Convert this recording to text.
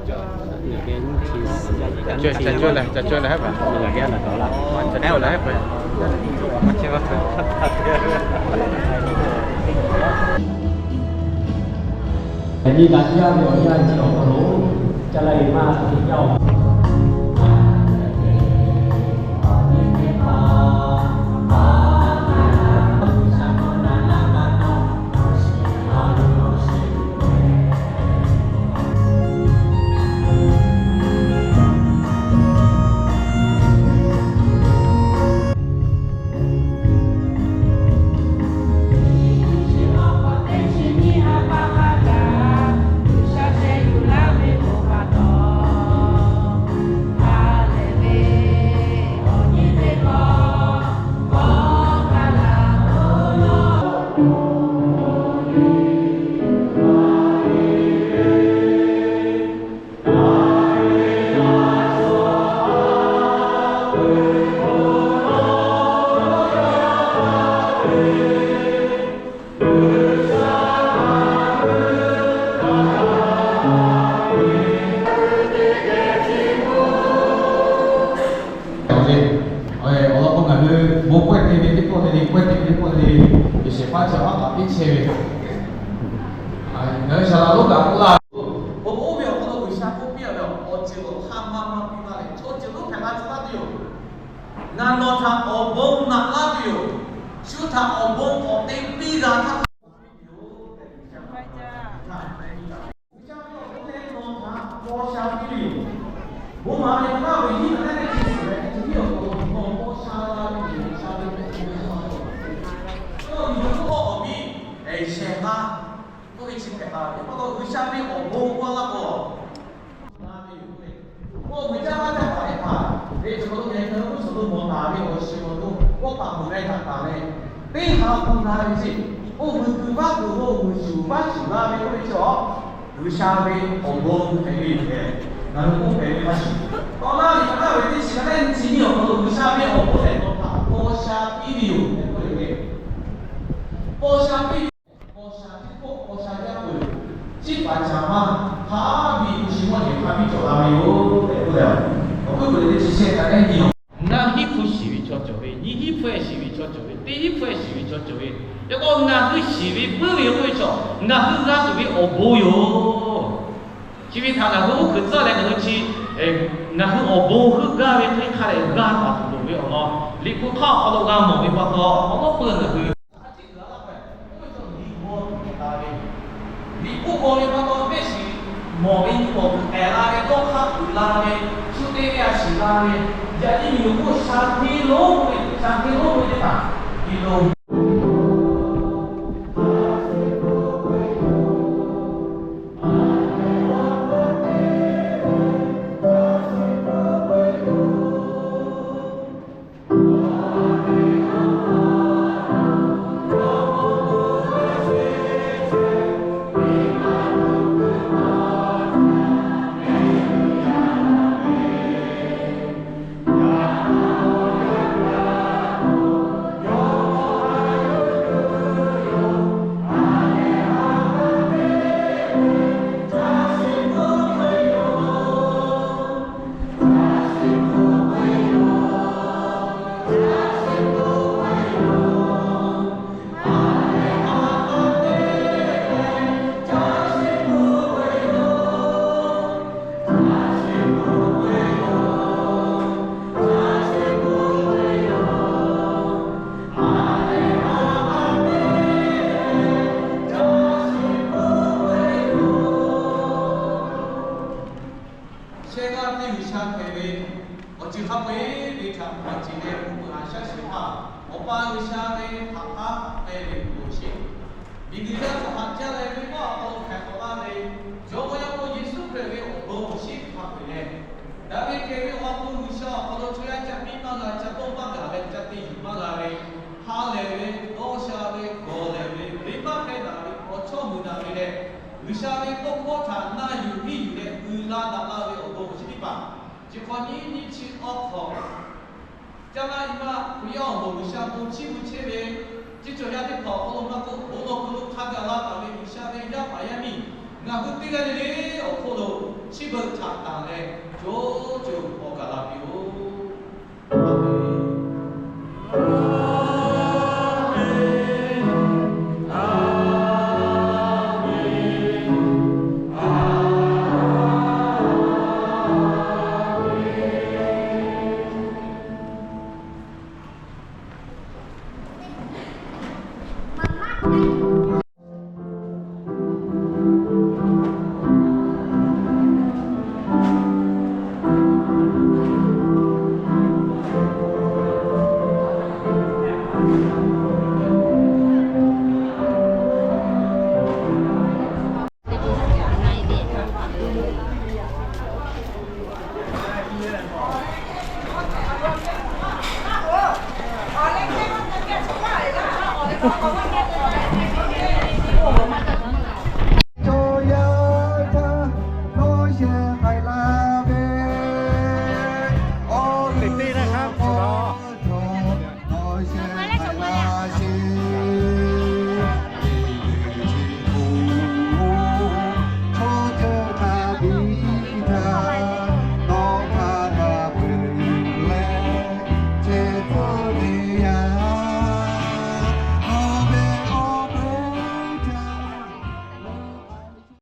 Ca caweh leh, ca caweh leh hehˉ paˍ. Nyi daꞈ jaˇ ve awˬ yanˇ chi awˬ hk'aw lo, ca la e maˇ te jaˇ-oˬ. Awˬ lawn k'o, ngaˬ hui bon pawehˇ te ve teˇ pawˆ te le, pawehˇ te ve teˇ pawˆ te le, G'uiˬsha hpaˇ chi awˬ haˉ paˍ piˇ chehˇ ve, ngaˬ hui shaˍ laꞈ lonˉ kaꞈ k'oˆ laˇ. Bon oˇ ve awˬ hk'aw lo G'uiˬsha k'oˆ piˇ a ve, awˬ ceuˬ awˬ hk'aˇ maˇ maˇ piˇ laˇ leh, chaw ceuˬ lonˉ hpehꞈ la tcuh laˇ tuˬ yoˬ. Ngaˬ nawˬ htaꞈ awˬ bon naꞈ laˇ tuˬ yoˬ. Shu htaꞈ awˬ bon k'awꞈ te piˇ g'a htaˇ, G'uiˬsha ve awˬ bon leh nawˬ htaꞈ paw sha piˇ ve yoˬ. Bon maˍ ve hk'a ve hiˉ hk'a leh chi suhˍ leh, chi hiˉ awˬ hk'aw lo nawˬ paw sha la ve yoˬ. G'uiˬsha ve awˬ bon leh nawˬ htaꞈ paw sha piˇ ve yoˬ. Yawˇ hui k'oˆ k'o, awˬ viˉ, eˬ, shehˍ hpaˇ k'oˆ ve chi hpehꞈ la ve, pa taw G'uiˬsha ve awˬ bon maˇ laˇ k'o, na ve yoˬ k'oˆ ve. K'o, G'uiˬsha maˇ caˇ paˍ ehˉ hpaˍ ve chaw lo nyi ngaˬ hui g'uˇ suhˍ lo mawˬ taˍ ve awˬ shiˍ awˬ hk'aw lo k'oˆ paˍ mawˬ leh htaꞈ taˍ leh, teˇ ha hpu na ve chi, oˇ mui kuiˬ vaˇ kuiˬ lo mui shuˍ vaˇ shuˍ la ve k'oˆ ve chi awˬ, G'uiˬsha ve awˬ bon hpehꞈ ve yoˬ tehꞈ, ngaˬ hui k'oˆ hpehꞈ ve maˇ shiˍ. Tawˇ naˇ ve kaꞈ naˇ ve teˇ chi ka leh nyi chi nyiˇ awˬ hk'aw lo G'uiˬsha ve awˬ bon leh nawˬ htaꞈ paw sha piˇ ve yoˬ tehꞈ k'oˆ ve. Paw sha piˇ ve, paw sha tiˉ k'oˆ, paw sha yaˇ peuˬ, chi paˍ caˍ maˇ hk'a biˇ chi mawˇ jeˬ hk'a biˇ cawˬ la ve yoˬ tehꞈ k'oˆ leh, awˬ hkuiˉ puiˍ leh teˇ chi shehˆ ka leh nyi awˬ. Ngaˬ hiˉ hpu shiˍ ve chaw cawˬ ve, nyiˇ hiˉ hpu shiˍ ve chaw cawˬ ve, teˇ hiˉ hpu shiˍ ve chaw cawˬ ve, yaꞈ k'o ngaˬ hui shiˍ ve puiˉ ve k'oˆ ve chaw, ngaˬ hui g'a tuˬ ve awˬ bon yoˬ. Chi ve htaꞈ ngaˬ hui oˇ hk'e tcuhˉ leh ngaˬ hui chi, ngaˬ hui awˬ bon heuˆ gaˇ ve hk'e hk'a leh g'a taˍ tuˬ loˍ ve awˬ lawn, Liꞈ hpu hk'aˇ awˬ hk'aw lo g'a mawˬ ve pa taw, awˬ lawˉ peuˬ ngaˬ hui Liꞈ hpu g'aw ve pa taw mehˆ shiˍ mawˬ ve nyi mawˬ kuiˬ tehˬ la ve, dawˇ hk'aˇ kuiˬ la ve, shu te ve a shiˍ la ve, yaꞈ nyi miˬ yoˬ k'o sha hteˇ lonˉ ve, sha hteˇ lonˉ ve teˇ hpaˍ, Liꞈ hpu Shehˆ g'aˇ teˇ G'uiˬsha hpehꞈ ve, awˬ ceuˬ hk'a peu-eˬ ve htaꞈ maˍ ceˬ leh, awˬ peuˬ haꞈ shaˉ shiˍ htaˇ, Awˬ pa G'uiˬsha ve htaꞈ hk'aˉ hpehꞈ ve awˬ bon awˬ shinˉ, miˬguiˬ yaˇ hk'aw haꞈ jaˇ leh venˇbaˆ awˬ hk'aw lo hpehꞈ k'awꞈ laˇ ve, jawˇmawˇ Yaˇ hpu Yeˍsuˆ Hkriꞈ ve awˬ bon awˬ shinˉ hk'a peu-eˬ leh, daꞈ ve kehˬ ve Awˬ ha hpu G'uiˬsha awˬ hk'aw lo chaw yaˇ ca piˇ maˇ g'a, ca dawˇ maˇ gaˬ leh ca te yuˬ maˇ g'a ve, ha lehˬ ve, dawˇ sha ve, gawˬ lehˬ ve, venˇbaˆ hpehˇ daꞈ ve, awˬ chawˇ muiˬ daꞈ ve leh, G'uiˬsha ve tawˇ hkawˇ htaꞈ na yuˬ hiˇ yuˬ leh uiˍ la daꞈ la ve awˬ bon awˬ shinˉ teˇ hpaˍ, chi hk'awꞈ nyiˇ nyiˇ chi awˬ hk'awꞈ caˇ laˇ nyi ma Hkriꞈ yaˇ awˬ moˍ G'uiˬsha bon chiˇ mvuh chehˇ ve, chi cawˬ yaˇ teˇ hpaˍ awˬ hk'aw lo maˇ k'oˆ, bon lawˬ hk'aw lo hk'a gaˬ la taˍ ve G'uiˬsha ve yaˇ paˍ yaˇ miˇ, ngaˬ hui teˇ g'aˇ le le awˬ hk'oˆ lo chi chi beuꞈ htaꞈ tanˬ leh, co co awˬ kaˬ la piˇ-oˆ. Aˍmenˍ.